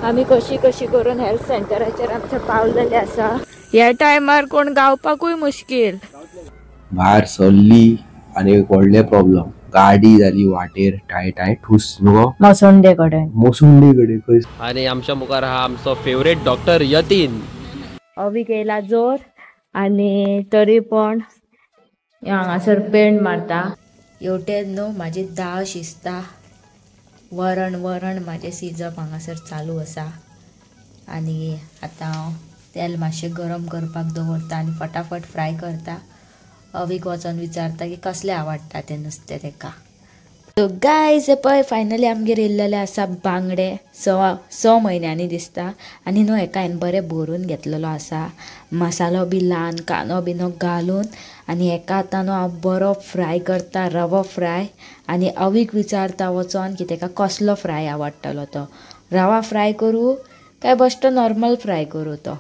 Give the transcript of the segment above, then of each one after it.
आमी कशी कशी करून हेल्थ सेंटराचेर आमच्या पावलेले आसा. ह्या टायमार कोण गावपाकूय मुश्कील. भायर सरली आनी एक व्हडले प्रॉब्लम, गाडी जाली वाटेर टाय टाय ठूस न्हू मसुंडे कडेन, मसुंडे कडेन खंय. आनी आमच्या मुखार आहा आमचो फेवरेट डॉक्टर यतीन. अवी गेला जोर आनी तरी पण हांगासर पेंट मारता. हेवटेन न्हू म्हाजी दाळ शिजता, वरण वरण म्हाजें शिजप हांगासर चालू आसा. आनी आतां हांव तेल मातशें गरम करपाक दवरता आनी फटाफट फ्राय करता. अवीक वचोन विचारता की कसलें आवडटा तें नुस्तें तेका. सो गायज पळय फायनली आमगेर येयल्लेले आसा बांगडे, 6 म्हयन्यांनी दिसता. आनी न्हू हेका हांवें बरें भरून घेतलेलो आसा, मसालो बी ल्हान कांदो बिनो घालून. आनी हेका आतां न्हू हांव बरो फ्राय करता, रवो फ्राय. आनी अवीक विचारता वचोन की तेका कसलो फ्राय आवडटलो तो, रवा फ्राय करूं काय बश्टो नॉर्मल फ्राय करूं तो.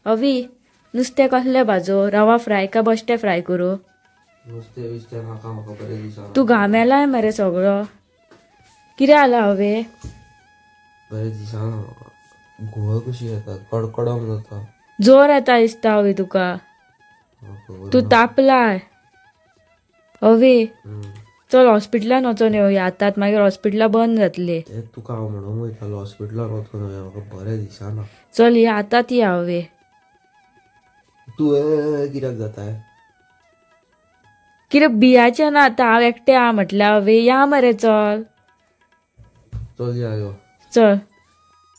अवी नुस्तें कसलें भाजो, रवा फ्राय काय बश्टें फ्राय करूं? तूं घामेलाय मरे सगळो, कितें जाला हवे? बरें दिसना म्हाका, घुंवळ कशी येता, कडकडोंक जाता, जोर येता दिसता हवे तुका, तूं तापलाय. हवे चल हॉस्पिटलान वचोन येवया आतांच, मागीर हॉस्पिटलां बंद जातलीं. तुका हांव म्हणूंक वयतालो हॉस्पिटलान वचोन येवया, म्हाका बरें दिसना. चल या आतांच या हवे. तूं कित्याक जाताय? कितें बियाचें ना आतां, हांव एकटें आहा म्हटल्यार हवे या मरे, चल चल या यो चल.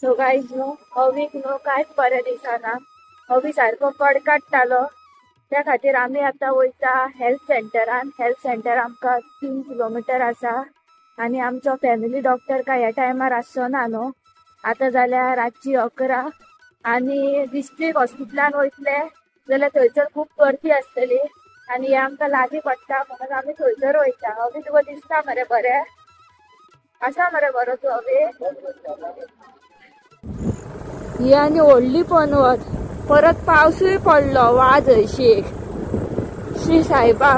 सो गायज न्हू अवीक न्हू कांयच बरें दिसना, अवी सारको कडकाडटालो. त्या खातीर आमी आतां वयता हेल्थ सेंटरान. हेल्थ सेंटर आमकां 3 किलोमिटर आसा आनी आमचो फॅमिली डॉक्टर काय ह्या टायमार आसचो ना न्हू. आतां जाल्यार रातची 11 आनी डिस्ट्रिक्ट हॉस्पिटलान वयतले जाल्यार थंयसर खूब गर्दी आसतली आनी हे आमकां लागीं पडटा म्हणून आमी थंयसर वयता. अवी तुका दिसता मरे बरें आसा मरे बरो तूं अवी? ही आनी व्हडली पनवत, परत पावसूय पडलो, वाज हयशीक. श्री साहेबा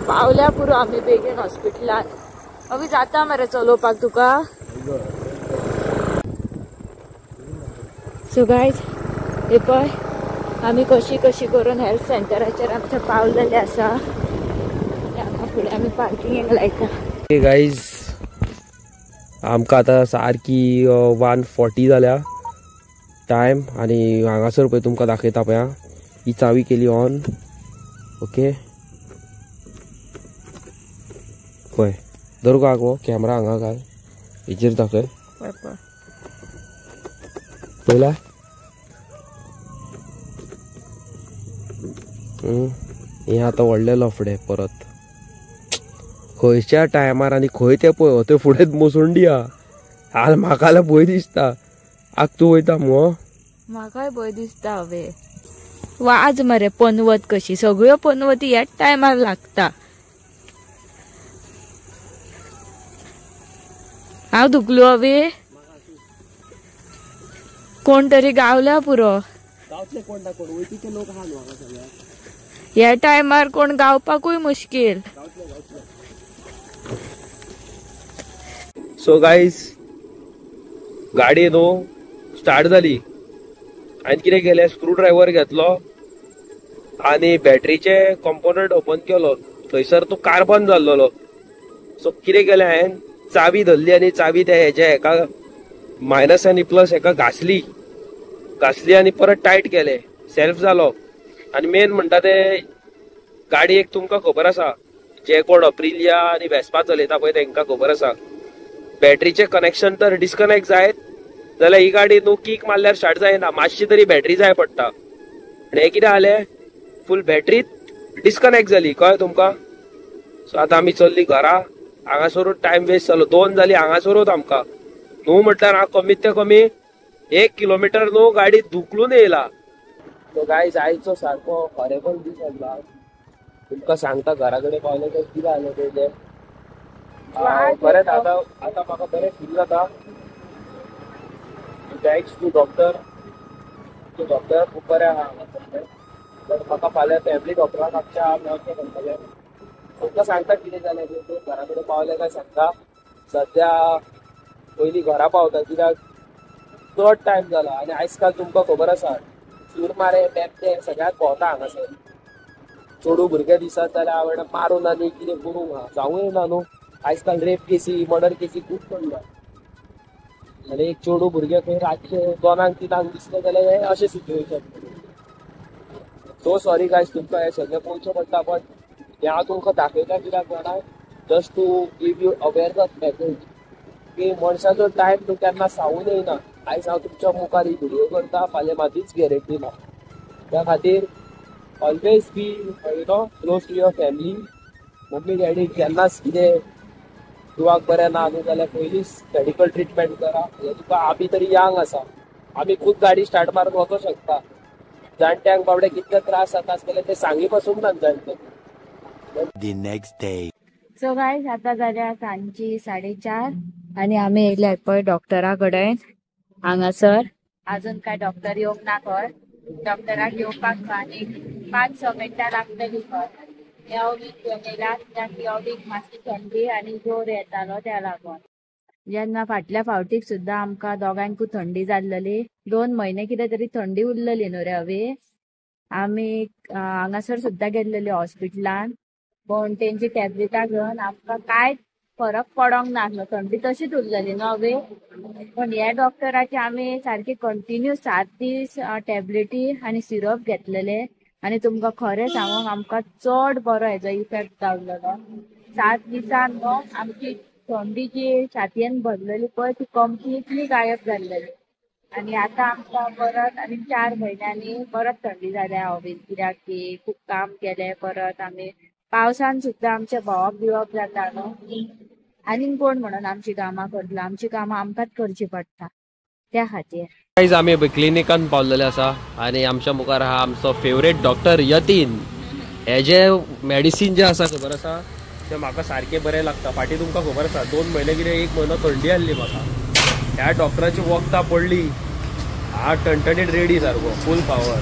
पावल्या पुरो आमी बेगीन हॉस्पिटलान. अवी जाता मरे चलोवपाक तुका? सो गायज हे पळय आमी कशी कशी करून हेल्थ सेंटराचेर आमच्या पावलेले आसा. हांगा फुडें आमी पार्किंगेक लायता. गायज आमकां आतां सारकी 1:40 जाल्या टायम आनी हांगासर पळय तुमकां दाखयता पळय, ही चावी केली ऑन. ओके पळय धर गो आगो कॅमरा हांगा घाल, हेजेर दाखय पयला. हे आतां व्हडलें लफडें परत खंयच्या टायमार आनी खंय तें पळय, थंय फुडेंच मसुंडी आहा. हाल म्हाका जाल्यार भंय दिसता. आग तूं वयता मुगो? म्हाकाय भंय दिसता हवे. वाज मरे पनवत कशी, सगळ्यो पनवती ह्याच टायमार लागता. हांव दुखलो हवे, कोण तरी गावल्या पुरो. ह्या टायमार कोण गावपाकूय मुश्कील. सो गायज गाडी न्हू स्टार्ट जाली, हांवें कितें केलें, स्क्रू ड्रायव्हर घेतलो आनी बॅटरीचे कॉम्पोनंट ओपन केलो. थंयसर तो कार्बन जाल्लो. सो कितें केलें हांवें, चावी धरली आनी चावी त्या हेच्या हेका मायनस आनी प्लस हेका घासली, घासली आनी परत टायट केलें, सेल्फ जालो. आनी मेन म्हणटा ते गाडयेक तुमकां खबर आसा, जे कोण अप्रिलिया आनी वेस्पा चलयता पळय तेंकां खबर आसा, बॅटरीचें कनेक्शन तर डिस्कनेक्ट जायत जाल्यार ही गाडी न्हू कीक मारल्यार स्टार्ट जायना, मातशी तरी बॅटरी जाय पडटा. आनी हें कितें जालें, फूल बॅटरीच डिस्कनेक्ट जाली, कळ्ळें तुमकां? सो आतां आमी चल्ली घरा, हांगासरूच टायम वेस्ट जालो. 2 जाली हांगासरूच आमकां न्हू म्हटल्यार हांव कमीत ते कमी 1 किलोमिटर न्हू गाडी धुकलून येयला. सो गायज आयचो सारको हॉरेबल दीस आसला. तुमकां सांगता घरा कडेन पावले काय कितें जालें तें. बरें आतां आतां म्हाका बरें फील जाता. Thanks to doctor, doctor खूब बरें आहा हांगासर. बट म्हाका फाल्यां फॅमिली डॉक्टराक आमच्या मेळचें पडटलें. तुमकां सांगता कितें जालें तें, घरा कडेन पावले काय सांगता. सद्या पयलीं घरा पावता कित्याक चड टायम जाला. आनी आयज काल तुमकां खबर आसा चूरमारे बेबदे सगळ्याक भोंवता हांगासर. चेडूं भुरगे दिसत जाल्यार आवड मारून आनी कितें करूंक जावूं येना न्हू. आयज काल रेप केसी मर्डर केसी खूब पडल्या आनी एक चेडूं भुरगे खंय रातचे 2-3 दिसलें जाल्यार हें अशें सिच्युएशन. सो सॉरी गायज तुमकां हें सगळें पळोवचें पडटा, बट हें हांव तुमकां दाखयता कित्याक जाणा, just to give you awareness message की मनशाचो टायम तूं केन्ना सांगून येयना. आयज हांव तुमच्या मुखार ही व्हिडियो करता, फाल्यां म्हाजीच गॅरंटी ना. त्या खातीर always be you know close to your family. Mummy daddy केन्नाच कितें जिवाक बरें ना न्हू जाल्यार पयलींच मेडिकल ट्रिटमेंट करा. तुका आमी तरी यंग आसा, आमी खूब गाडी स्टार्ट मारून वचोंक शकता. जाणट्यांक बाबडे कितले त्रास जाता आसतले ते सांगी पासून ना जाणटे. The next day. So guys आता जाल्या सांजची 4:30 आनी आमी येयले पळय डॉक्टरा कडेन. हांगासर अजून काय डॉक्टर येवंक ना खंय. डॉक्टराक येवपाक आनी 5-6 मिनटां लागतली खंय. अवीक घेवन येयला कित्याक अवीक मातशी थंडी आनी जोर येतालो त्या लागून. जेन्ना फाटल्या फावटीक सुद्दां आमकां दोगांकूय थंडी जाल्लेली, 2 म्हयने कितें तरी थंडी उरलेली न्हू रे अवी. आमी हांगासर सुद्दां गेल्लेली हॉस्पिटलान, पूण तेंची टॅबलेटां घेवन आमकां कांय फरक पडोंक नासलो, थंडी तशीच उरलेली न्हू अवी. पूण ह्या डॉक्टराची आमी सारकी कंटिन्यू 7 दीस टॅबलेटी आनी सिरप घेतलेले आनी तुमकां खरें सांगूंक आमकां चड बरो हेजो इफेक्ट जाल्लो. 7 दिसान न्हू आमची थंडी जी छातयेन भरलेली पळय ती कंप्लिटली गायब जाल्लेली. आनी आतां आमकां परत आनी 4 म्हयन्यांनी परत थंडी जाल्या अवीन, कित्याक की खूब काम केलें परत आमी पावसान सुद्दां आमचें भोंवप बिवप जाता न्हू. आनीक कोण म्हणून आमची कामां करतलो, आमची कामां आमकांच करची पडटा त्या खातीर. गायज आमी क्लिनिकान पावलेले आसा आनी आमच्या मुखार आहा आमचो फेवरेट डॉक्टर यतीन. हे जे मेडिसीन जे आसा खबर आसा ते म्हाका सारकें बरें लागता. फाटीं तुमकां खबर आसा 2 म्हयने कितें 1 म्हयनो थंडी आसली म्हाका. ह्या डॉक्टराची वखदां पडली हांव टणटणीत रेडी सारको full power.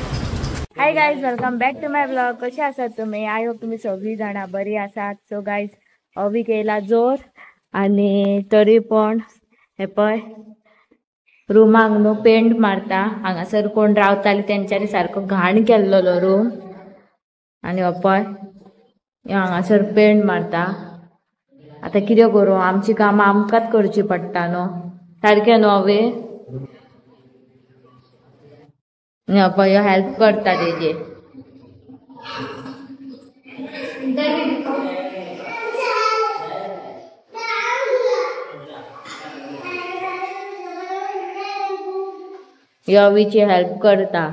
Hi guys, welcome back to my vlog. कशे आसात तुमी? I hope तुमी सगळीं जाणां बरी आसात. सो गायज अवीक येयला जोर आनी तरी पण हे पळय रुमाक न्हू पेंट मारता. हांगासर कोण रावताले तेंच्यांनी सारको घाण केल्लो रूम आनी हो पळय हांगासर पेंट मारता. आतां कितें करूं, आमची कामां आमकांच करची पडटा न्हू, सारकें न्हू अवे? पळय हेल्प करता तेजे. अवीची हेल्प करता.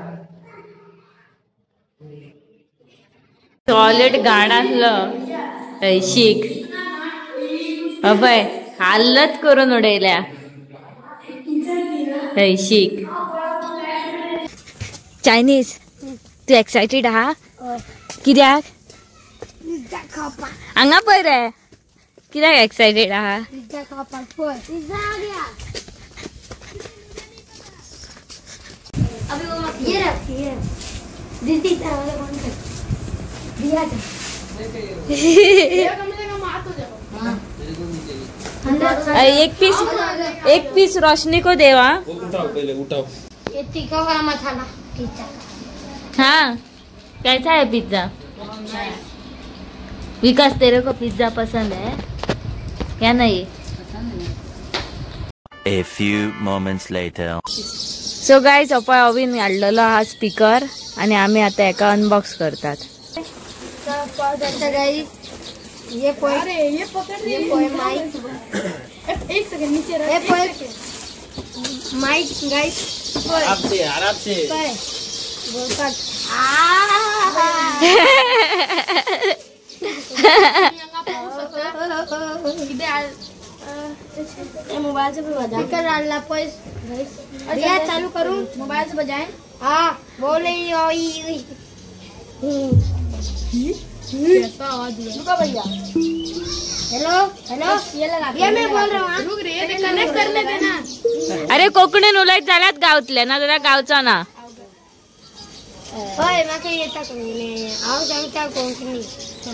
टॉयलेट घाण आसलो शीक अभय हालत करून उडयल्या शीक. चायनीज तू एक्सायटेड आहा कित्याक? हांगा पळय रे, कित्याक एक्सायटेड आहा? एक पीस रोशनी को देवा. उठाओ पहले, उठाओ. ये तीखा वाला मसाला पिज्जा. हाँ कैसा है पिज्जा? विकास तेरे को पिज्जा पसंद है क्या? नहीं. A few moments later. So guys पळय अवीन हाडलेलो हा स्पीकर आनी आमी आतां हेका अनबॉक्स करतात. ये पॉय माइक, एक सेकंड नीचे रख. ये पॉय माइक गाइस, आराम से आराम से बोलता मोबाइल से भी बजा भैया, चालू करूं मोबाइल से बजाएं? हाँ बोले कैसा आवाज हुआ? रुको भैया, हेलो हेलो, ये लगा भैया, मैं बोल रहा हूँ, रुक रे, कनेक्ट करने देना. अरे कोकणीन उलयत जाल्यार गावतले ना जाल्यार गावचो ना. ओए माके येता कोणी हांव सांगता कोंकणी.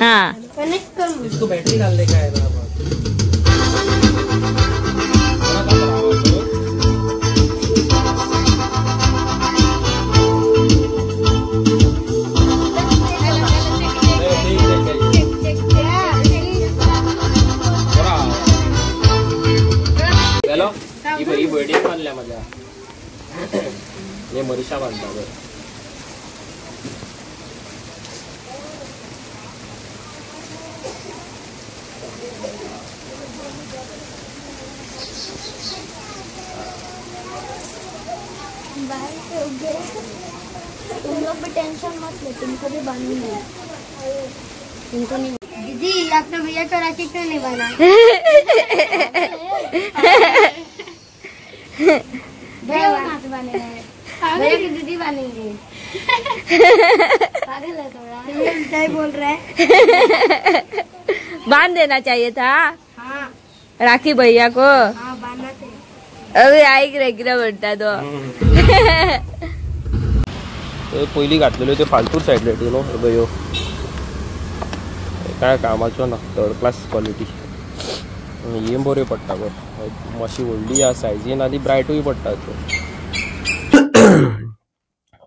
हाँ कनेक्ट कर, इसको बैटरी डालने का है ना. भयणीन बांदल्या म्हाज्या, हे मनीषा बांदता पळय. तुम लोग भी टेंशन मत लो, तुमको भी बांधूंगी। तुमको नहीं दीदी, आपने भैया को राखी क्यों नहीं बना? भैया कहाँ से बनेगा? भैया की दीदी बनेंगे। पागल है थोड़ा, उल्टा बोल रहा है। बांध देना चाहिए था। हाँ राखी भैया को। हाँ बांधना थे। अरे आईक रे कितें म्हणटा तो. पयलीं घातलेल्यो त्यो फालतू सायड लायटी न्हू पळय ह्यो काय कामाच्यो ना, थर्ड क्लास क्वॉलिटी. हे बऱ्यो पडटा पळय, मातशी व्हडली आहा सायजीन आनी ब्रायटूय पडटा त्यो.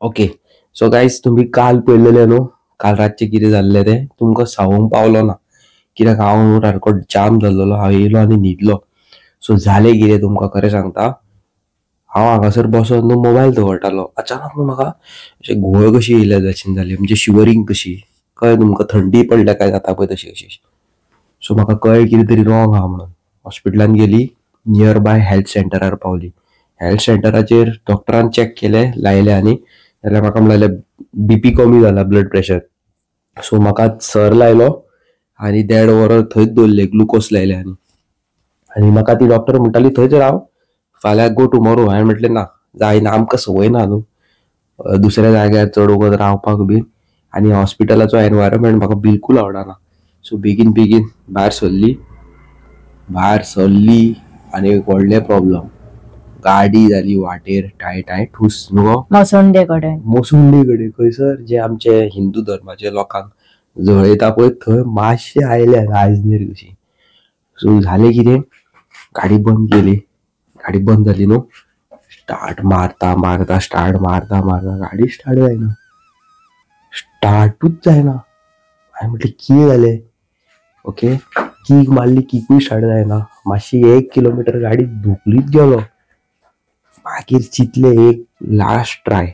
ओके सो गायज तुमी काल पळयलेले न्हू, काल रातचें कितें जाल्लें तें तुमकां सांगूंक पावलो ना, कित्याक हांव सारको जाम जाल्लो. हांव येयलो आनी न्हिदलो. सो जालें कितें तुमकां खरें सांगता, हांव हांगासर बसोन न्हू मोबायल दवरतालो. अचानक न्हू म्हाका अशें घुंवळ कशी येयल्या भशेन जाली, म्हणजे शिवरींग कशी, कळ्ळें तुमकां थंडी पडल्या काय जाता पळय तशी कशी. सो म्हाका कळ्ळें कितें तरी रॉंग आहा म्हणून. हॉस्पिटलान गेली, नियर बाय हेल्थ सेंटरार पावली. हेल्थ सेंटराचेर डॉक्टरान चॅक केलें, लायलें आनी जाल्यार म्हाका म्हणलें बीपी कमी जाला, ब्लड प्रेशर. सो म्हाका सर लायलो आनी 1.5 वर थंयच दवरलें, ग्लुकोज लायलें. आनी आनी म्हाका ती डॉक्टर म्हणटाली थंयच राव, फाल्यां गो टुमोरो. हांवें म्हटलें ना जायना, आमकां संवय ना न्हू दुसऱ्या जाग्यार चड वगत रावपाक बीन, आनी हॉस्पिटलाचो एनवायरमेंट म्हाका बिलकूल आवडना. सो बेगीन बेगीन भायर सरली, भायर सरली आनी एक व्हडलें प्रॉब्लम, गाडी जाली वाटेर ठाय ठाय ठूस न्हू गो मसुंडे कडेन. मसुंडे कडेन खंयसर जे आमचे हिंदू धर्माचे लोकांक जळयता पळय थंय मातशें आयले आजनेर कशी. सो जालें कितें, गाडी बंद केली. गाडी बंद जाली न्हू, स्टार्ट मारता मारता स्टार्ट मारता मारता गाडी स्टार्ट जायना, स्टार्टूच जायना. हांवें म्हटलें कितें जालें? ओके कीक मारली, किकूय स्टार्ट जायना. मातशी 1 किलोमिटर गाडी धुकलीत गेलो. मागीर चिंतलें एक लास्ट ट्राय,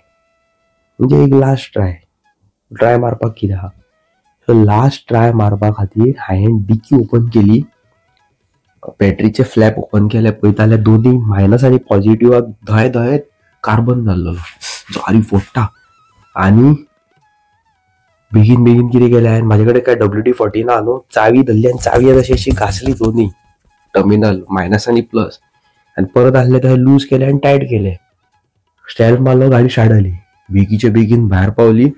म्हणजे एक लास्ट ट्राय, ट्राय मारपाक कितें आहा. सो लास्ट ट्राय मारपा खातीर हांवें डिकी ओपन केली, बॅटरीचे फ्लॅप ओपन केले, पळयता जाल्यार दोनी मायनस आनी पॉझिटिव्हाक धंय धंय कार्बन जाल्लो, जारी फोडटा. आनी बेगीन बेगीन कितें केलें हांवें, म्हाजे कडेन काय WD-40 ना न्हू, चावी धरली आनी चावी अशी अशी घासली दोनी टर्मिनल मायनस आनी प्लस, आनी परत आहले तशें लूज केलें आनी टायट केलें. स्टेल्प मारलो, गाडी स्टार्ट जाली. बेगीचे बेगीन भायर पावली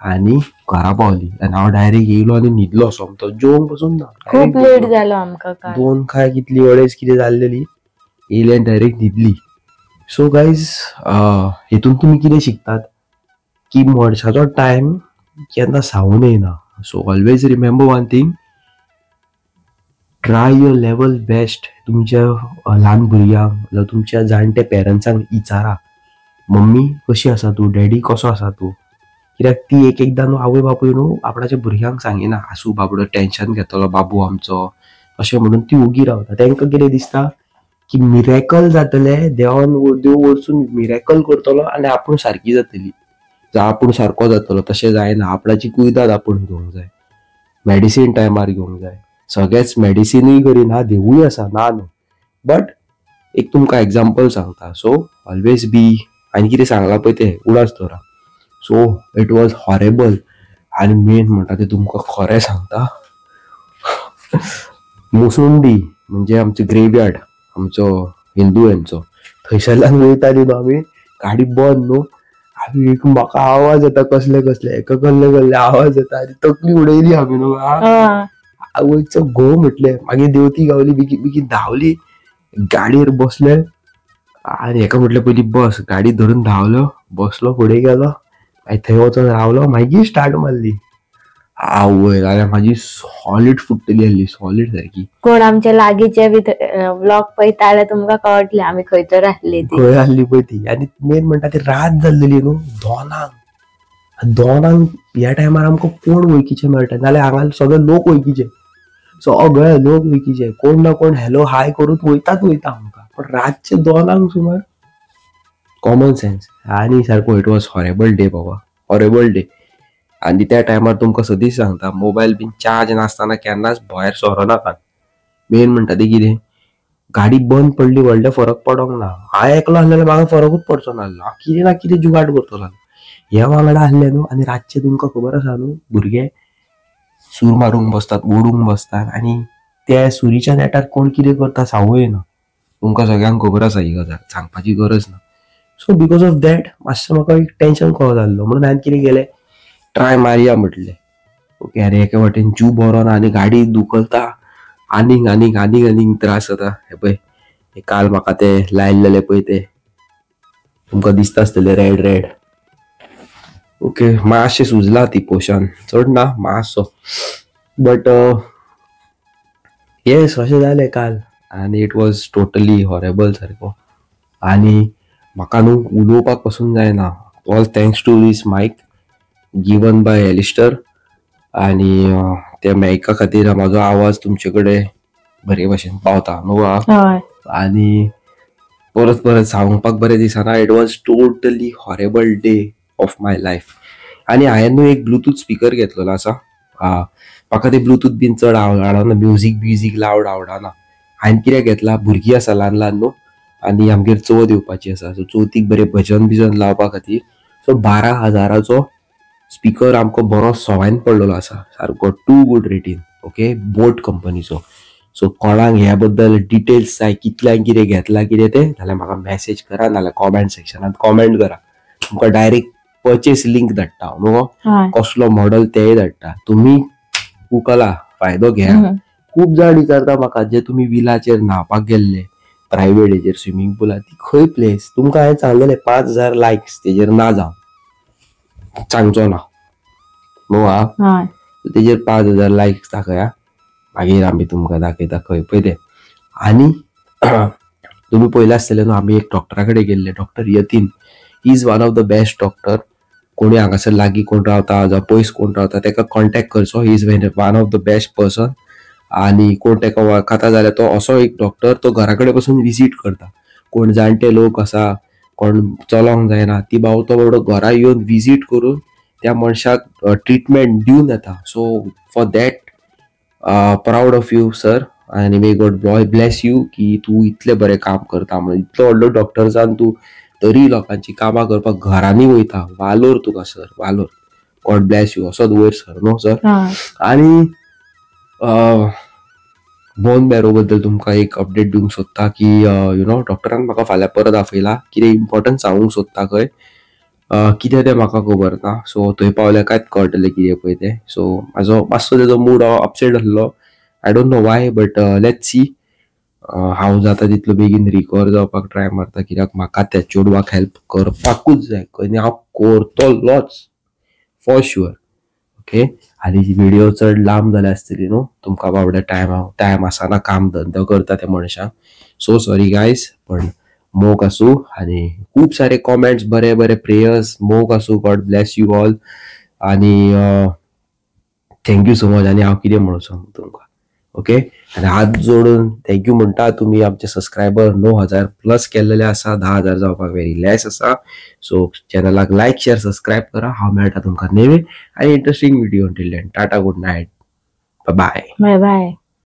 आनी घरा पावली. आनी हांव डायरेक्ट येयलो आनी न्हिदलो सोमतो, जेवंक पसून ना. खूब लेट जालो आमकां, 2 काय कितली अडेज कितें जाल्लेली, येयली आनी डायरेक्ट न्हिदली. सो गायज हेतून तुमी कितें शिकतात की मनशाचो टायम केन्ना सांगून येयना. So always remember one thing, try your level best. तुमच्या ल्हान भुरग्यांक जावं तुमच्या जाणटे पेरंट्सांक विचारा, मम्मी कशी आसा तूं, डॅडी कसो आसा तूं, कित्याक ती एक एकदां न्हू आवय बापूय न्हू आपणाच्या भुरग्यांक सांगिना, आसूं बाबडो टेंशन घेतलो बाबू आमचो अशें म्हणून ती ओगी रावता. तांकां कितें दिसता की मिरेकल जातलें, देवान देव वचून मिरेकल करतलो आनी आपूण सारकी जातली, जावं आपूण सारको जातलो. तशें जायना, आपणाची कुयदाद आपूण घेवंक जाय, मेडिसीन टायमार घेवंक जाय. सगळेच मेडिसिनूय करिना, देवूय आसा ना न्हू, बट एक तुमकां एग्जाम्पल सांगता. सो ऑलवेज बी, आनी कितें सांगलां पळय तें उडास दवरा. So it was horrible. आनी मेन म्हणटा तें तुमकां खरें सांगता, मुसुंडी म्हणजे आमचो ग्रेवयार्ड, आमचो हिंदू हेंचो, थंयसरल्यान वयताली न्हू आमी, गाडी बंद न्हू, आमी एक म्हाका आवाज येता कसले कसले, एका कसले कसले आवाज येता आनी तकली उडयली आमी न्हू. आवयचो घोव म्हटलें. मागीर देवती गावली, बेगीन बेगीन धांवली, गाडयेर बसले आनी हेका म्हटलें पयलीं बस. गाडी धरून धांवलो, बसलो, फुडें गेलो, मागीर थंय वचोन रावलो, मागीर स्टार्ट मारली. आवय जाल्यार म्हाजी सॉलीड फुट्टली आसली, सॉलीड सारकी. कोण आमच्या लागींचे बी व्लॉग पळयता जाल्यार तुमकां कळटलें आमी खंय तर आसली ती, खंय आसली पळय ती. आनी मेन म्हणटा ती रात जाल्लेली न्हू, 2:00 ह्या टायमार आमकां कोण वळखीचे मेळटा, नाल्यार हांगा सगळे लोक वळखीचे, सगळे लोक वळखीचे, कोण ना कोण हॅलो हाय करून वयताच वयता आमकां. पण रातचे 2 सुमार कॉमन सेन्स आनी सारको it was horrible day बाबा, हॉरेबल डे. आनी त्या टायमार तुमकां सदींच सांगता, मोबायल बीन चार्ज नासतना केन्नाच भायर सरो नाकात. मेन म्हणटा तें कितें, गाडी बंद पडली व्हडले फरक पडोंक ना. हांव एकलो आसलें जाल्यार म्हाका फरकूच पडचो नासलो, हांव कितें ना कितें जुगाड करतलो. हे वांगडा आसले न्हू, आनी रातचे तुमकां खबर आसा न्हू, भुरगे सूर मारूंक बसतात, ओडूंक बसतात, आनी त्या सुरीच्या नेटार कोण कितें करता सांगू येना. तुमकां सगळ्यांक खबर आसा ही गजाल, सांगपाची गरज ना. सो because of that मातसो म्हाका एक टेंशन कसो जाल्लो, म्हणून हांवें कितें केलें, ट्राय मारया म्हटलें. ओके, आनी एके वाटेन जीव बरो ना आनी गाडी दुखलता, आनीक आनीक आनीक आनीक त्रास जाता. हे पळय, हे काल म्हाका ते लायल्लेले पळय ते तुमकां दिसता आसतले रेड रेड. ओके, मातशें सुजला ती पोशन, चड ना मातसो, बट येस अशें जालें काल. आनी it was totally horrible सारको. आनी म्हाका न्हू उलोवपाक पसून जायना. All thanks to this mic given by Alistair. आनी त्या मायका खातीर म्हाजो आवाज तुमचे कडेन बरे भशेन पावता न्हू. हय. आनी परत परत सांगपाक बरें दिसना, it was totally horrible day of my life. आनी हांवें न्हू एक ब्लुतूथ स्पिकर घेतलेलो आसा. म्हाका ते ब्लुतूथ बीन चड आवडना, म्युजीक ब्युजीक लावड आवडना. हांवें कित्याक घेतला, भुरगीं आसा ल्हान ल्हान न्हू, आनी आमगेर चवथ येवपाची आसा, सो चवथीक बरें भजन बिजन लावपा खातीर. सो 12,000चो स्पिकर आमकां बरो सवायन पडलेलो आसा, सारको टू गूड रेटीन. ओके, बोट कंपनीचो. सो कोणाक ह्या बद्दल डिटेल्स जाय, कितल्यांक कितें घेतला कितें तें, जाल्यार म्हाका मॅसेज करा, नाल्यार कॉमेंट सेक्शनान कॉमेंट करा. तुमकां डायरेक्ट परचेस लिंक धाडटा हांव न्हू, कसलो मॉडल तेय धाडटा. तुमी उकला फायदो घेया. खूब जाण विचारता म्हाका, जे तुमी विलाचेर न्हांवपाक गेल्ले प्रायवेट हेजेर स्विमींग पुलार, ती खंय प्लेस? तुमकां हांवें सांगलेलें 5,000 लायक्स तेजेर ना जावं सांगचो ना न्हू. हा, तेजेर 5,000 लायक्स दाखया, मागीर आमी तुमकां दाखयता खंय पळय तें. आनी तुमी पळयलां आसतलें न्हू, आमी एक डॉक्टरा कडेन गेल्ले, doctor Yatin. He is one of the best doctor. कोणी हांगासर लागीं कोण रावता जावं पयस कोण रावता ताका कॉन्टेक्ट करचो. He is one of the best person. आनी कोण ताका वळखता जाल्यार तो असो एक डॉक्टर, तो घरा कडेन पसून विजीट करता. कोण जाणटे लोक आसा, कोण चलोंक जायना, ती बाबा तो बाबडो घरा येवन विजीट करून त्या मनशाक ट्रिटमेंट दिवन येता. So for that proud of you sir, आनी मे गॉड ब्लेस you की तूं इतलें बरें काम करता म्हणून. इतलो व्हडलो डॉक्टर जावन तूं तरी लोकांची कामां करपाक घरांनी वयता. वालोर तुका सर, वालोर. गॉड ब्लेस you. असोच वयर सर न्हू सर. आनी बोन मॅरो बद्दल तुमकां एक अपडेट दिवंक सोदता की you know डॉक्टरान म्हाका फाल्यां परत आपयला, कितें इम्पॉर्टंट सांगूंक सोदता खंय, कितें तें म्हाका खबर ना. सो थंय पावल्यार कांयच कळटलें कितें पळय तें. सो म्हाजो मातसो तेजो मूड अपसेट आसलो, I don't know why, but let's see. हांव जाता तितलो बेगीन रिकवर जावपाक ट्राय मारता, कित्याक म्हाका त्या चेडवाक हेल्प करपाकूच जाय आनी हांव करतलोच फॉर शुअर. ओके, आनी व्हिडिओ चड लांब जाल्या आसतली न्हू, तुमकां बाबड्या टायम आसना, काम धंदो करता त्या मनशाक. सो सॉरी गायज, पण मोग आसूं. आनी खूब सारे कॉमेंट्स, बरे बरे प्रेयर्स, मोग आसूं. गॉड ब्लेस you all. आनी thank you so much. आनी हांव कितें म्हणून सांगू तुमकां. ओके, आनी हात जोडून thank you म्हणटा. तुमी आमचे सबस्क्रायबर 9,000 प्लस केल्लेले आसा, 10,000 जावपाक वेरी लेस आसा. सो चॅनलाक लायक शेअर सबस्क्रायब करा. हांव मेळटा तुमकां नेवे आनी interesting video. Until then, tata, good night, bye. Bye bye.